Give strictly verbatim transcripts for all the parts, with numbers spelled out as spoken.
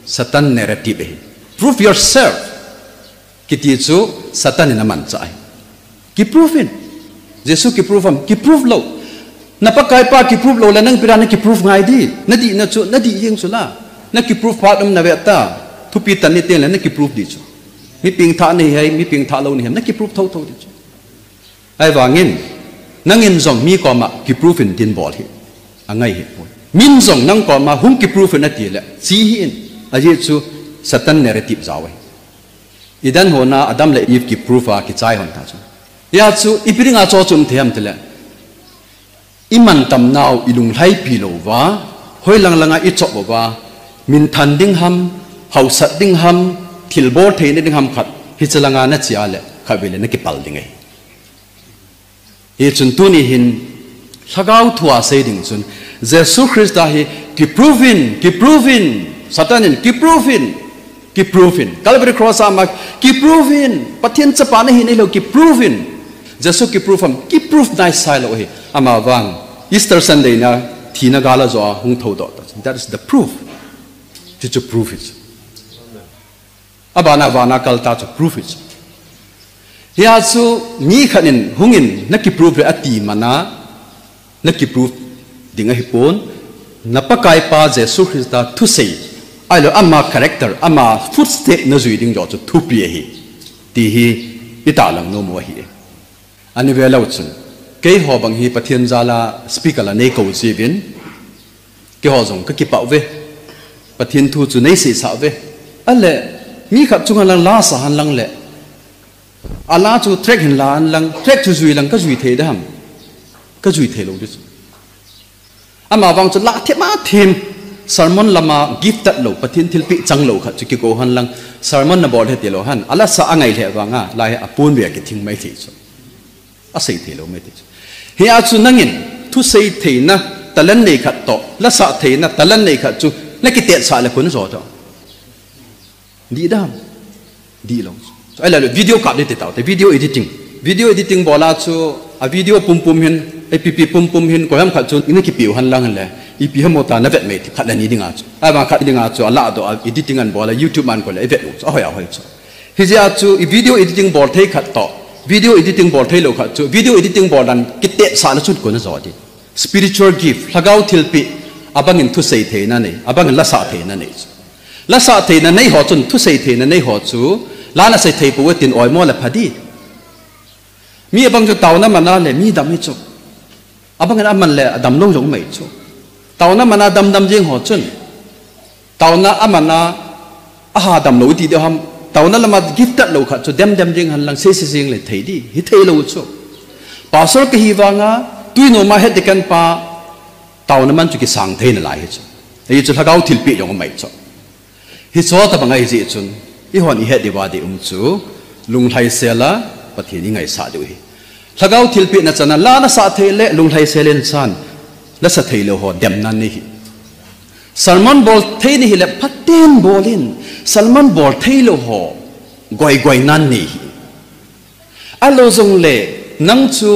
Satan narrative ahi. Prove yourself. Kiti chu Satan in amanchah ahi. Kiprove in. Jesu kiprove am, kiprove lou. Na Pakaipa kiprove lou le nang ipi dia na kiprove ngai di. Nadihna chu, nadih jeng chu la. Na kiprove phat um nave ta. Thupi tan ni teng le na kiprove di chu. Mi pengthah nahi ham, mi pengthah lou nahi ham, na kiprove thotho di chu. Ahivangin, nangin jong mi koma kiprove in tin bol hi. Angai hi poi. Min jong nang koma hung kiprove in ati le, chi hi in, ajeh chu Satan narrative jao ahi. Eden hon a Adam le Eve kiprove a kichai hon ta chu. Hia chu, ipi dinga chu chu um thei ham tile. I mantam nau, i lunglhaipi lou va, hoilang langa i chop uva, minthan ding ham, hausat ding ham, thilbol theina ding ham khat, hiche langa na chia le, khatvei le na kipal ding ahi. Hichun tuni hin, lhagao thua sei ding chun, Jesu Christa hi kiprove in, kiprove in, Satan in kiprove in, kiprove in. Calvary Cross a ama kiprove in, Pathen chapa nahi nahi lou kiprove in. Jesu kiprove am, kiprove nai sai lou hi. Amavang, Easter Sunday na, thina gal a jo a hung thoudoh ta. That is the proof. Chuchu proof is. Abana vana kal ta chu proof is. Hia chu mi khat in hung in na kiprove le ati mana, na kiprove ding ahi pon, na Pakaipa Jesu Christa thusei, ahilou ama character, ama footstep na jui ding jo chu thupi ahi. Ti hi i tahlang nom u ahi. Ani ve lou chun. Keiho bang hi Pathen jal a speaker la nei kou jiuvin. Keiho jong ka kipah uve. Pathen thu chu nei seisah uve. Ale, mi khat chunga lang la sa hen lang le. A la chu track hin la hen lang, track chu jui lang ka jui thei da ham. Ka jui thei lou di chu. Amavang chu la them a them. Sermon lama gifted lou, Pathen thilpeh chang lou khat chu kikou hen lang. Sermon na bol he ti lou hen. A la sa a ngai le vanga, la hi a pon ve a kithing mai thei chu. A sei thei lou mai thei chu. Hia chu nangin, thusei theina, talent nei khat toh, la sa theina, talent nei khat chu, na kitetsah le koi na jo toh. Di da ham. Di lou. So, ahile video kap di ti tau te, video editing. Video editing bol a chu, a video pumpum hin, a ipi ipi pumpum hin, koi ham khat chu, ina kipiu hen lang le, ipi ham ta na vet mai ti, khat le ni dinga chu. Ahivang khat dinga chu, a la doh, a editing an bol a, YouTube man koi le, i vet u chu, ahoi ahoi chu. Hijeh a chu, i video editing bol thei khat toh, video editing bol thei lou khat chu, video editing bol dan, kitetsah na chu koi na jo di. Spiritual gift, lhagao thilpeh, abangin thusei theina nei, abangin la sa theina nei chu. La sa theina nei ho chun, thusei theina nei ho chu, la na sei thei pou tin oimo le pha di. Mi abang chu taona mana le mi dam hi chu. Abangin aman le adam lou jong mai chu. Taona mana dam dam jeng ho chun. Taona amana aha dam lou ti deu ham. Taona lama gifted lou khat chu dem dem jeng hen lang sei sei jeng le thei di. Hi thei lou chu. Pastor kahi vanga, tui noma het di kan pa, taona man chu kisang thei nalai hi chu. Hi chu lhagao thilpeh jong mai chu. Hiche tabang ahi jeh chun, eihon i het diu va ding um chu, lunglhaisel a, Pathen i ngaisah diu ahi. Lhagao thilpeh na chan a, la na sa thei le, lunglhaisel in chan, la sa thei lou ho, demna nei hi. Sermon bol thei nei hi le, phaten bol in, sermon bol thei lou ho, goi goi nan nei hi. Ahilou jong le, nang chu,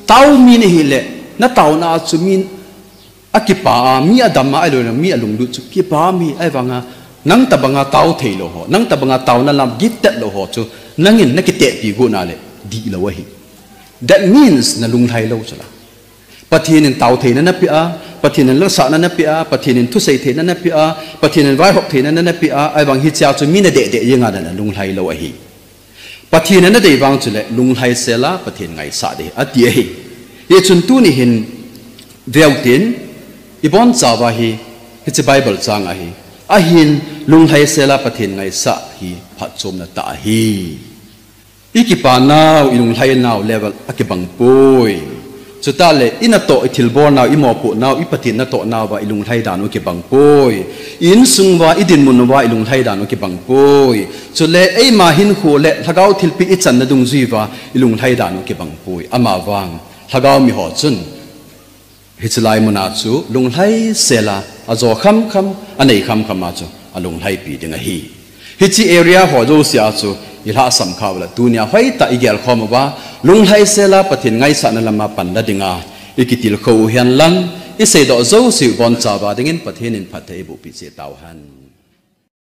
tao mi nei hi le, na taona chu min, A kipa a, mi adam a, ahilou le mi alunglut chu kipa mi, ahivanga, nang tabanga tao thei lou ho, nang tabanga taona lam gifted lou ho chu, nangin na kitehpi got na le, dih lou ahi. That means na lunglhai lou chu la. Pathen in tao theina na pe a, Pathen in lasahna na pe a, Pathen in thusei theina na pe a, Pathen in vaihop theina na pe a, ahivang hichea chu mi na deh deh jeng a na lunglhai lou ahi. Pathen in na dei vang chu le, lunglhaisel a, Pathen ngaisah ding, ati ahi. Hichun tuni hin, veu tin, i bonchauva hi, hiche Bible chang ahi. Ahin, lunglhaisel a, Pathen ngaisah hi, phatchomna tah ahi. I kipa nau, i lunglhai nau level a kibang poi. Chutah le, i natoh, i thilbol nau, i mopoh nau, i Pathen natoh nauva, i lunglhai dan u kibang poi. I insung uva, i dinmun uva, i lunglhai dan u kibang poi. Chule, eima hinkho le, lhagao thilpeh i channa dungjuiva, i lunglhai dan u kibang poi. Amavang, lhagao mi ho chun, hiche lai muna chu, lunglhaisel a, ajo khamkham, anei khamkham a chu, alunglhaipi ding ahi. Hiche area ho jousea chu, i lhahsam khau le, tunia hoitah i gelkhom uva, lunglhaisel a Pathen ngaisahna lama panla dinga, i kitilkhou u hen lang, i seidoh jouseu bonchauva dingin Pathen in phatthei eiboh peh cheh tauhen.